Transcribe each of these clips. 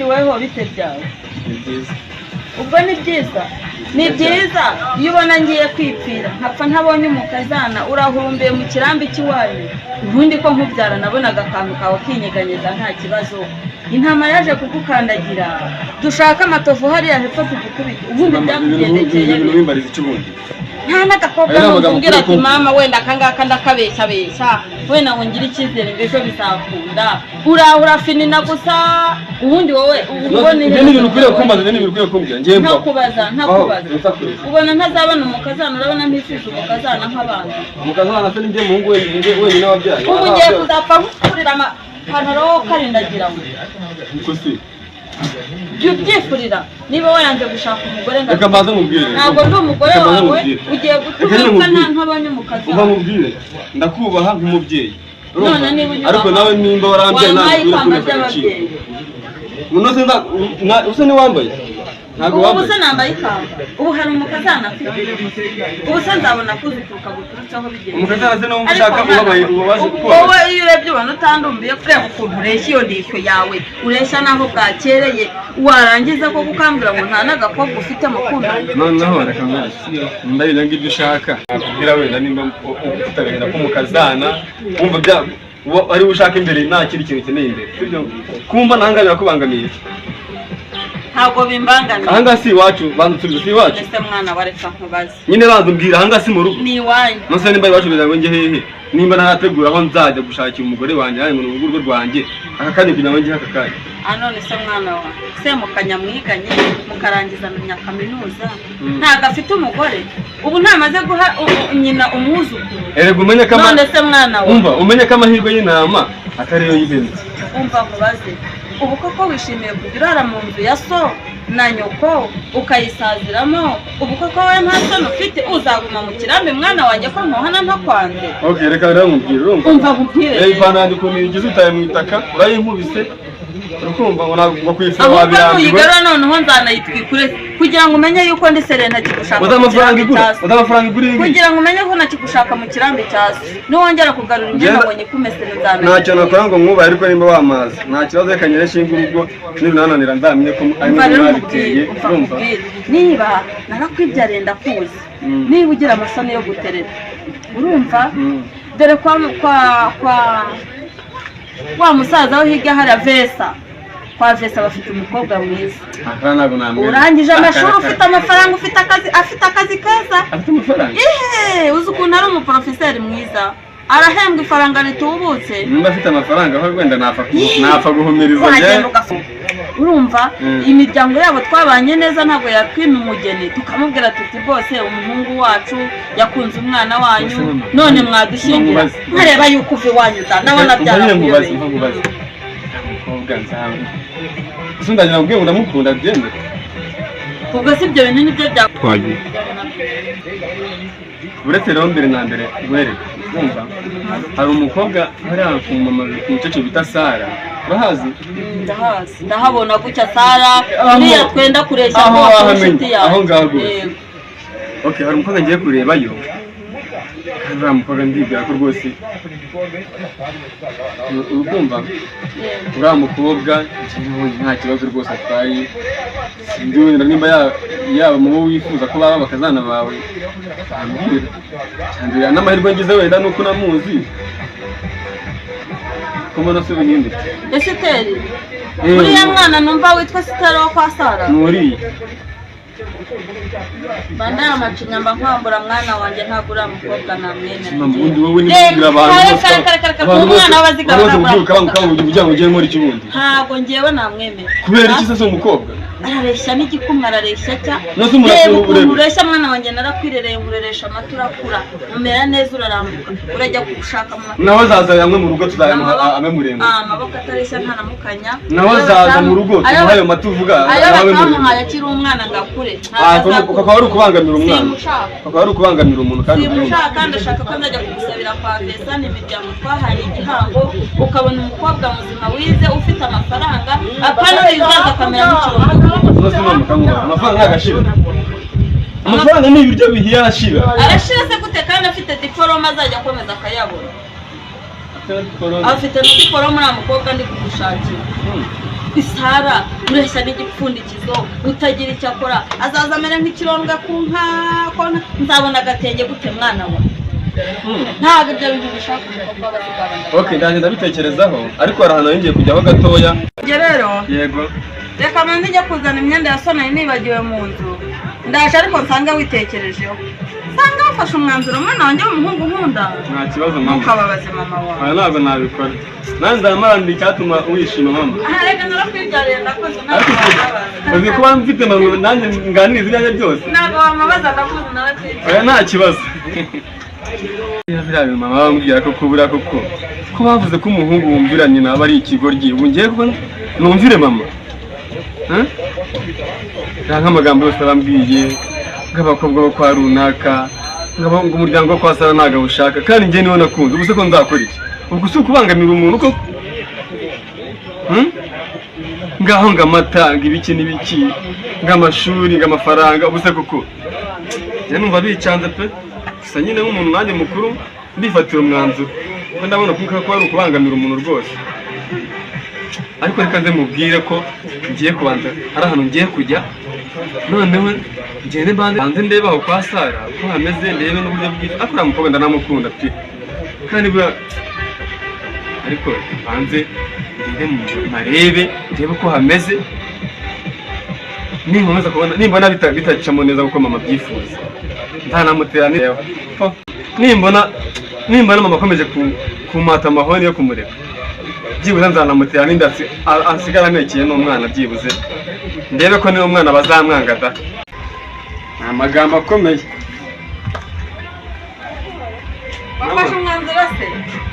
Wiriweho, bite byawe? Ni byiza. Ubwo ni byiza, ni byiza. Iyo ubona ngiye kwipfira nkapfa ntabonye umukazana, urahumbiye mu kirambi cy'iwanyu. Ubundi ko nkubyara nabonaga akantu kawe kinyeganyeza, nta kibazo. Intama yaje kugukandagira, dushaka amatovu hariya hepfo tugukubite. Ubundi byakugendekeye Ibintu bite? bimbariza icyo ubundi? Nta n'agakobwa Aya ni numva amagambo umbwira ati ukwiye. Mama, wenda akangaka ndakabeshabeshya, wenda ngo ngire icyizere ngo ejo bizakunda. Uraho urafinina gusa. Ubundi wowe uba ubona Ibyo ni ibintu ukwiriye kumbaza, ibyo ni ibintu ukwiye kumbwira njyewe mbaho. Ntakubaza, ntakubaza. Aho, ntakubaza. Ubona ntazabona umukazana? Urabona ntifuza umukazana nk'abandi? Umukazana se ni njye muhungu wenyine, wenyine wabyaye? Ubu ngiye kuzapfa nkukurira amapantaro wowe ukarindagira ngo Niko si? Jya ubyifurira niba waranze gushaka umugore ngo Reka mbanze nkubwire. Ntabwo ndi umugore Reka mbanze wawe. nkubwire. Ugiye Reka nyine gutuma nta nkubwire. ntabonye Umva umukazana. nkubwire, ndakubaha nk'umubyeyi. Urumva? None niba unyubaha, Ariko nawe nimba warambyaye wampaye ntabwo ikamba ukwiye kuntesha agaciro. ry'ababyeyi. Uno se usa n'iwambaye, ntabwo Ubu wambaye. se nambaye ikamba? Ubu hari umukazana afite? Ubu se nzabona kuzukuruka guturutseho bigenda? Umukazana se niwo Ariko ushaka mwana, ubabaye, ubabaje ubu kubabaye. wowe iyo urebye ubona utandumbiye? Kureba ukuntu ureshya, iyo ndishyo yawe ureshya n'aho bwakereye, warangiza ko gukambwira ngo nta n'agakobwa ufite mukundana. Noneho reka nkwereke, nimba ari ibyo ngibyo ushaka nakubwira, wenda nimba ufite agahinda k'umukazana, wumva bya ari we ushaka imbere, nta kindi kintu ukeneye imbere, sibyo? Kumva ntahangaha birakubangamiye? Ntabwo bimbangamiye. Ahangaha si iwacu? Banza usubize, si iwacu? Ese mwana wa, reka nkubaze. Nyine banza umbwira, ahangaha si mu rugo? Ni iwanyu. None nimba iwacu, kugira ngo njye hehe nimba ntarategura aho nzajya gushakira umugore wanjye hano mu rugo rwanjye aka kanya, kugira ngo njye aka kanya? Ah, none se mwana wa, semukanya mwiganye mukarangizanya kaminuza, ntabwo afite umugore? Ubu ntamaze guha nyina umwuzukuru? Erega umenye ko None se mwana wa, umva, umenye ko amahirwe y'intama atari yo y'ihene. Umva nkubaze, ubu koko wishimiye kujya urara mu nzu ya so na nyoko ukayisaziramo? Ubu koko wowe nta soni ufite? Uzaguma mu kirambi mwana wanjye, ko ntuhana ntakwanze? Okay, reka rero nkubwire, urumva? Umva nkubwire. Reba ipantaro yanjye ukuntu igize, utaye mu itaka, urayinkubise, urukumva ngo ntabwo ngo kuyifura Ahubwo wabirambiwe. Nuyigarura noneho nzanayitwikure kugira ngo umenye yuko ndi sere ntakigushaka Uzi mu amafaranga kirambi igura? cya so. Uzi amafaranga igura iyi ngiyi? Kugira ngo umenye ko ntakigushaka mu kirambi cya so, niwongera kugarura imyenda ngo nyikumesere Ntacyo nzanayitwika. nakora ngo mwubahe, ariko nimba wamazi nta kibazo, reka nyine nshinga urugo, nibinananira nzamenye ko ari Umva mwe rero mwabiteye. nkubwire, umva Urumva? nkubwire, niba narakwibyariye ndakuzi, niba ugira amasoni yo gutereta, urumva? Dore kwa wa musaza wo hirya hariya Vesa, kwa Vesa bafite umukobwa mwiza. Aka ntabwo namwemera. Urangije amashuri, Aka- ufite amafaranga, ufite akazi, afite akazi keza. Afite amafaranga? Ihe, uzi ukuntu ari umuporofeseri mwiza, arahembwa ifaranga ritubutse. Nimba afite amafaranga aho, wenda napfa guhumiriza Wagenda njye. ugafunga, urumva? Imiryango yabo twabanye neza, ntabwo yakwima umugeni. Tukamubwira tuti: "Rwose umuhungu wacu yakunze umwana wanyu, Ese mama, none mwadushyingira." nkubaze. Nkareba yuko uva iwanyu da, ndabona Umva nyine nkubaze, byarakuyobeye. umva nkubaze, umukobwa nzawe ese ndagira ngo ndamukunda byemere? Ubwo si ibyo bintu nibyo bya Twagiye. Uretse rero mbere na mbere guhereka, urumva, hari umukobwa hariya ku mama, ku mukecuru bita Sara, urahazi? Ndahazi, ndahabona gutya Sara. Uriya twenda kureshya Aho rwose wahamenye, inshuti yawe. aho ngaho rwose. Yego. Okay, hari umukobwa ngiye kurebayo, kandi uriya mukobwa ndibwira ko rwose, urukumva? Yego. Uriya mukobwa njyewe nta kibazo rwose atwaye. Sinzi wenda nimba yaba mu bo wifuza ko baba bakazana bawe, ambwira cyane. N'amahirwe ngize wenda nuko unamuzi, ko mbona se buhindutse. Esiteri? Eh. Uriya mwana numva witwa Esiteri wo kwa Sara? Ni uriya. Banda amacinya mba nkwambura mwana wanjye, ntabwo uriya mukobwa namwemera. Mama, ubundi wowe ni Reka, kubwira abantu bose reka, reka, reka, abantu umwana bose w'abazigaba abantu bose ntabwo kubyuka banguka kugira ngo ugere muri iki bundi. Ntabwo ngewe namwemera. Kubera iki se? Si umukobwa? Arareshya n'igikumwe, arareshya cya Nose umuntu Reba akura ukuntu uburebe. ureshya mwana wanjye, narakwirereye, nkureresha amata, urakura umera neza, urarambuka, urajya gushaka mu Nawe azaza yanywe mu rugo, tuzayamuha abe muremure. Ah, amaboko atareshya ntaramukanya. Nawe azaza mu rugo tumuhe ayo mata uvuga, Ayo nawe abe batamuhaye muremure. akiri umwana ngo akure. Ah, Ntabwo kakaba ari ukubangamira umwana. Simushaka. Kakaba ari ukubangamira umuntu kandi ubyumva. Simushaka. Ndashaka ko nzajya kugusabira kwa Vesa, ni imiryango twahanye igihango, ukabona umukobwa muzima wize ufite amafaranga, apana uzaza akamera nk'ikirombo. Nose mama, kamuha amafaranga ntagashira? Amafaranga ni ibiryo bihiye, arashira. Arashira se gute kandi afite diporome, azajya akomeza akayabona? Afite na diporome uriya mukobwa ndi kugushakira. Isara ureshya n'igipfundikizo, utagira icyo akora, azaza amere nk'ikirondwe ku nka. Ko nzabona agatenge gute, mwana wa? Ntabwo ibyo bintu bishaka umukobwa w'abazigabana. Okay, ndaje ndabitekerezaho, ariko hari ahantu ngiye kujyaho gatoya. Njye rero, Yego. reka manze njye kuzana imyenda ya so nari nibagiwe mu nzu. Ndaje, ariko nsanga witekerejeho, nsanga wafashe umwanzuro, mwana wanjye w'umuhungu nkunda. Nta kibazo, mama. Ntukababaze mama wawe. Aya ntabwo nabikora, nanjye nzaba icyatuma wishima, mama. Aha, reka narakwibyariye, ndakuzi, ntabwo Ariko wambabaza. Uzi kuba mfite mama nanjye nganiriza ibyanjye byose. Ntabwo wambabaza, ndakuzi, narakwibyariye. Oya, nta kibazo. Biriya bintu mama bambwira ko kubura koko, ko bavuze ko umuhungu wumvira nyina aba ari ikigoryi, ubu ngiye kuba numvire mama? Huh? Nta nk'amagambo yose bambwiye nk'abakobwa bo kwa runaka, ngo umuryango wo kwa Sara ntabwo awushaka, kandi njye niwo nakunze. Ubu se ko nzakora iki? Ubwo si ukubangamira umuntu koko? Hmm? Ngaho ngo amata, ngo ibiki n'ibiki, ngo amashuri, ngo amafaranga. Ubu se koko njye numva bicanze pe. Gusa nyine nk'umuntu nanjye mukuru ndifatira umwanzuro, kuko ndabona ko ari ukubangamira umuntu rwose. Ariko reka nze mubwire ko ngiye kubanza, hari ahantu ngiye kujya, noneho ngende mbanze ndebe aho kwa Sara uko hameze, ndebe n'uburyo bwiza. Ariko uriya mukobwa ndanamukunda pe. Kandi buriya ariko mbanze ngende marebe, ndebe uko hameze. Ninkomeza kubona, nimbona bitacamo neza kuko mama abyifuza, nzanamutera nireba. Nimbona mama akomeje kumata amahoni yo kumureka, byibuze nzanamutera n'inda, asigara antekeye n'umwana, byibuze ndebe ko niba umwana bazamwanga da. Ni amagambo akomeye. Wafashe umwanzuro se?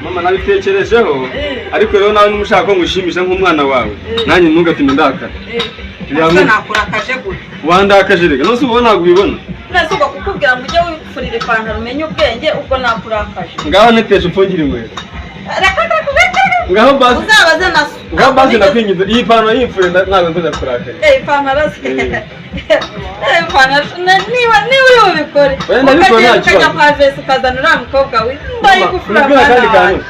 Mama, nabitekerejeho. Ariko rero nawe niba ushaka ko ngushimisha nk'umwana wawe, nanjye ntugatume ndakara. Ese nakurakaje gute? Wandakaje reka, none se ubona ntabwo ubibona? Nese ubwo kukubwira ngo ujye wifurira ipantaro umenye ubwenge, ubwo nakurakaje? Ngaho neteje upfungire inkweto. Reka reka reka. Ngaho basi. Uzabaze na so. Ngaho basi, nakwinginze, iyi pantaro yipfuye ntabwo nzajya kurakara. Ipantaro se? Ipantaro niba uri bubikore, Oya, ndabikora, nta ukagenda ukajya kibazo. kwa vesi ukazana uriya mukobwa we, ndayigufura Mama, mwana akandi kantu. wanjye.